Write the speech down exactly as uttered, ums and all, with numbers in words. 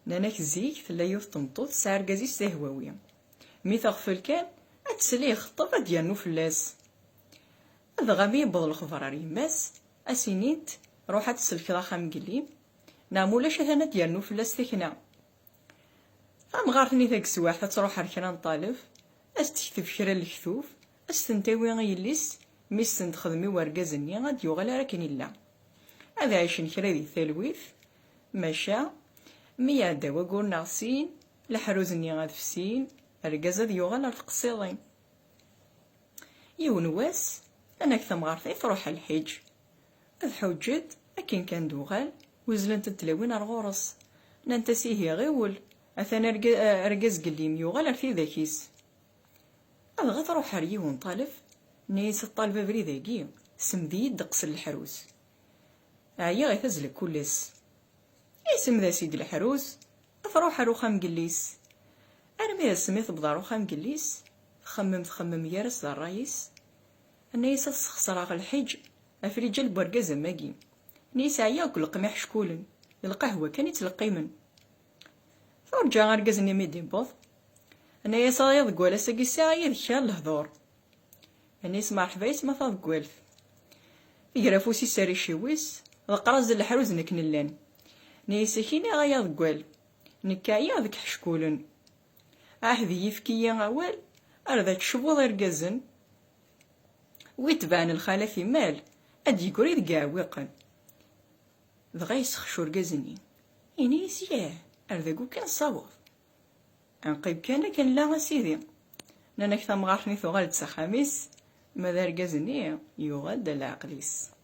Nnan-ak zik tella yiwet n tmeṭṭut tesɛa argaz-is d ahwawi. Mi teɣfel kan, ad tsel i ixeṭṭeb ad d-yernu fell-as. Dɣa mi yewweḍ lexber ar yemma-s, ad s-inint: "Ruḥ ad tsellkeḍ axxam n yelli-m, neɣ ma ulac atan ad d-yernu fell-as takna." Tamɣart-nni tageswaḥt ad truḥ ar kra n ṭṭaleb, ad s-tekteb kra n lektub, ad s-tent-tawi i yelli-s, mi s-tent-texdem i urgaz-nni ad d-yuɣal ar akken illa. Ad ɛicen kra di talwit, maca mi iɛedda waggur neɣ sin, leḥruz-nni ad fsin, argaz ad yuɣal ar tqeṣṣiḍin. Yiwen wass, nnan-ak tamɣart-a truḥ ɣer lḥiǧ. Ad tḥuǧǧ-d, akken kan d-tuɣal, uzzlent-d tlawin ar ɣur-s. Nnant-as: "Ihi ɣiwel, atan arga-, argaz n yelli-m yuɣal ar tidak-is." Dɣa truḥ ar yiwen ṭṭaleb, tenna-yas: "A ṭṭaleb, abrid-agi, semd-iyi-d ddeqs n leḥrus. Ɛyiɣ i tazla kul ass." Isemd-as-id leḥrus, ad truḥ ar uxxam n yelli-s. Armi d asmi tewweḍ ar uxxam n yelli-s, txemmem, txemmem gar-as d ṛṛay-is. Tenna-yas: "Ad sxeṣreɣ lḥiǧ ɣef liǧal n urgaz am wagi." Tenna-yas: "Ɛyiɣ deg uleqmiḥ ickulen, d lqahwa kan i ttleqqimen." Turǧa argaz-nni mi d-iwweḍ. Tenna-yas: "A yaḍ deg walas-agi sɛiɣ yid-k kra n lehdur." Yenna-yas: "Merḥba yes ma taḍeggalt." Tegra afus-is ar iciwi-s, teqqar-as: "D leḥruz n akken llan." Yenna-yas: "Ak-iniɣ a yaḍeggal, nekk ɛyiɣ deg iḥeckulen. Ɛahd-iyi, efk-iyi awal ar d ak-cbuḍ irgazen. Wi itebɛen lxalat imal, ad d-yegri deg iɛewwiqen." Dɣa yessexc urgaz-nni. Yenna-yas: "Yah, ar dagu kan ssaweḍ." "Anqib kan akken la, a sidi." Nnan-ak tamɣart-nni tuɣal-d s axxam-is, ma d argaz-nni yuɣal-d ar leɛqel-is.